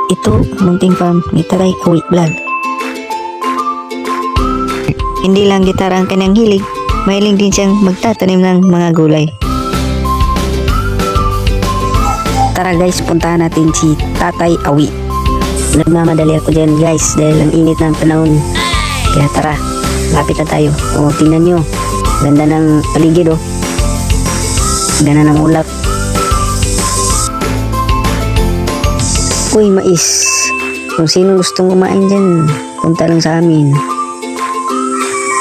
Ito ang munting farm ni Tatay Awi Vlog. Hindi lang gitara ang kanyang hilig, mahilig din siyang magtatanim ng mga gulay. Tara guys, puntahan natin si Tatay Awi. Nagmamadali ako dyan, guys, dahil ang init ng panahon. Kaya tara, lapit na tayo. O, tingnan nyo. Ganda ng paligid, oh. Ganda ng ulap. Uy, mais. Kung sino gustong kumain dyan, punta lang sa amin.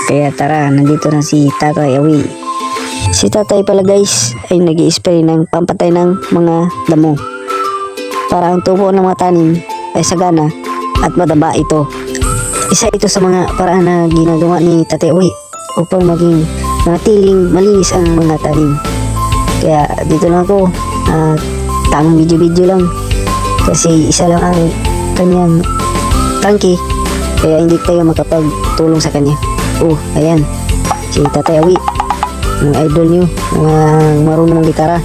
Kaya tara, nandito na si Tatay Awi. Si tatay pala, guys, ay nag spray ng pampatay ng mga damo. Para ang tubo ng mga tanim ay sagana at mataba ito. Isa ito sa mga paraan na ginagawa ni Tatay Uwi upang maging manatiling malinis ang mga tanim. Kaya dito lang ako, tamang video-video lang. Kasi isa lang ang kanyang tangki, kaya hindi tayo makapagtulong sa kanya. Oh, ayan, si Tatay Awi, mga idol nyo, mga marunong ng gitara.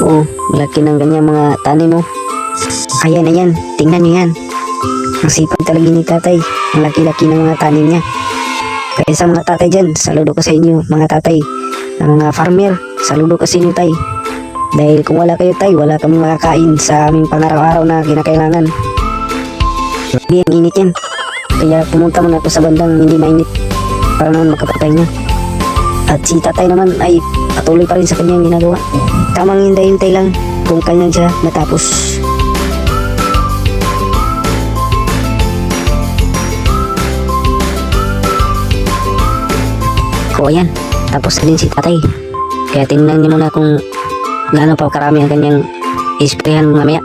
Oo, malaki ng kanyang mga tanim mo. Ayan, ayan, tingnan nyo yan. Ang sipag talaga ni tatay. Ang laki-laki ng mga tanim niya. Kaya sa mga tatay dyan, saludo ko sa inyo, mga tatay. Ang mga farmer, saludo ko sa inyo, tay. Dahil kung wala kayo, tay, wala kami makakain sa aming pangaraw-araw na kinakailangan. Hindi, ang init yan. Kaya pumunta muna ako sa bandang hindi mainit para naman makapagpahinga. At si tatay naman ay patuloy pa rin sa kanyang ginagawa. Tamang hintay-hintay lang kung kailan siya natapos. O ayan, tapos na din si tatay. Kaya tingnan niyo muna kung gaano pa karami ang kanyang isprayan mamaya.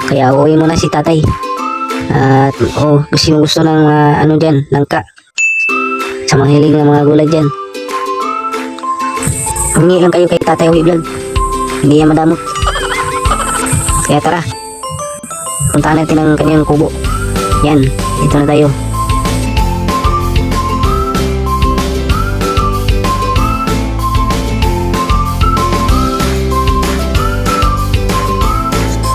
Kaya uuwi muna si tatay. At oh, gusto gusto ng ano dyan, langka. Sa mga hilig ng mga gulay dyan. Humingi lang kayo kay Tatay Awi Vlog. Hindi yan madamot. Kaya tara. Puntahan natin ang kanyang kubo. Yan, dito na tayo.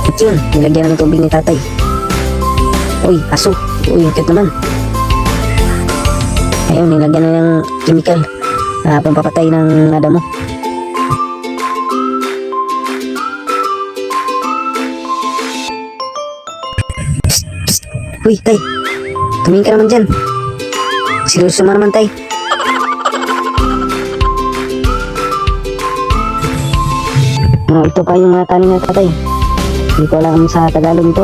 At yun, nilagyan na ng tubig ni tatay. Uy, aso. Uy, ang cute naman. Ayun, nilagyan na ng chemical na pampapatay ng mga damo. Psst, psst. Uy, tay. Tumingin ka naman dyan. Seryoso mo naman, tay. Oh, ito pa yung mga tanim ng tatay. Hindi ko alam sa Tagalog ito.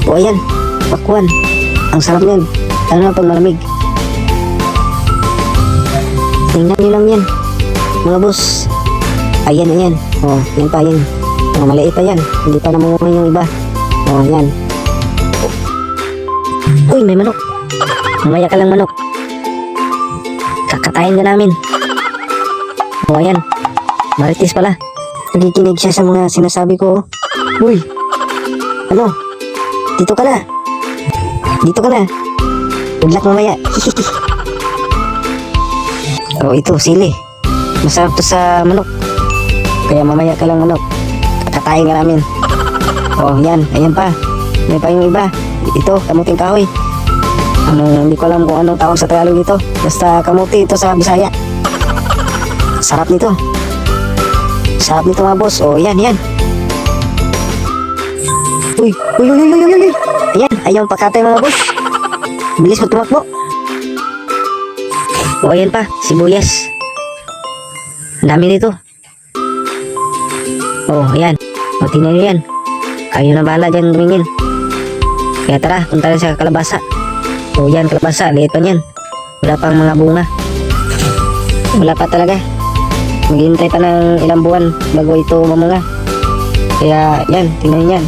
O ayan, pakwan. Ang sarap niyan. Lalo na pag malamig. Tingnan niyo lang yan, mga boss. Ayan, ayan. O, yan pa, yan. O, maliit pa yan. Hindi pa namunga yung iba. O, yan. Uy, may manok. Mamaya ka lang, manok. Kakatayin ka namin. O, ayan. Marites pala. Nakikinig siya sa mga sinasabi ko, oh. Uy! Ano? Dito ka na. Dito ka na. Good luck mamaya. Oh, ito, sili. Masarap to sa manok. Kaya mamaya ka lang, manok. Kakatain ka namin. Oh, yan. Ayan pa. May pa yung iba. Ito, kamuting kahoy. Ano, hindi ko alam kung anong tawag sa Tagalog ito. Basta kamuti ito sa Bisaya. Sarap nito. Sarap nito, mga boss. Oh, yan, yan. Uy, uy, uy, uy, uy, uy, uy. Ayan, ayaw pakatay, mga boss. Bilis mo tumakbo. O ayan pa, sibuyas. Ang dami nito. O ayan. O tingnan nyo yan. Kayo na bahala dyan tumingin. Kaya tara, punta na sa kalabasa. O yan, kalabasa. Liit pa niyan. Wala pang mga bunga. Wala pa talaga. Maghihintay pa ng ilang buwan bago ito mamunga. Kaya yan, tingnan niyo yan.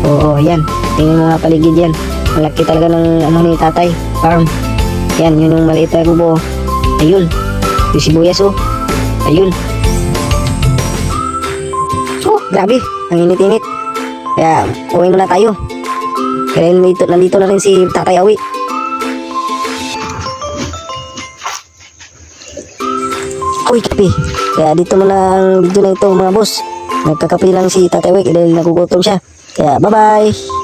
Oo, yan. Tingnan mo nga paligid yan. Malaki talaga ng ano ni tatay, farm. Yan, yun yung maliit na kubo. Ayun. Yung sibuyas, oh. Ayun. Oh, grabe. Ang init-init. Kaya, uwi muna tayo. Kaya nandito na rin si Tatay Awi. Uy, kape. Kaya dito muna ang video na ito, mga boss. Nagkakape lang si Tatay Wek dahil nagugutom siya. Kaya bye-bye!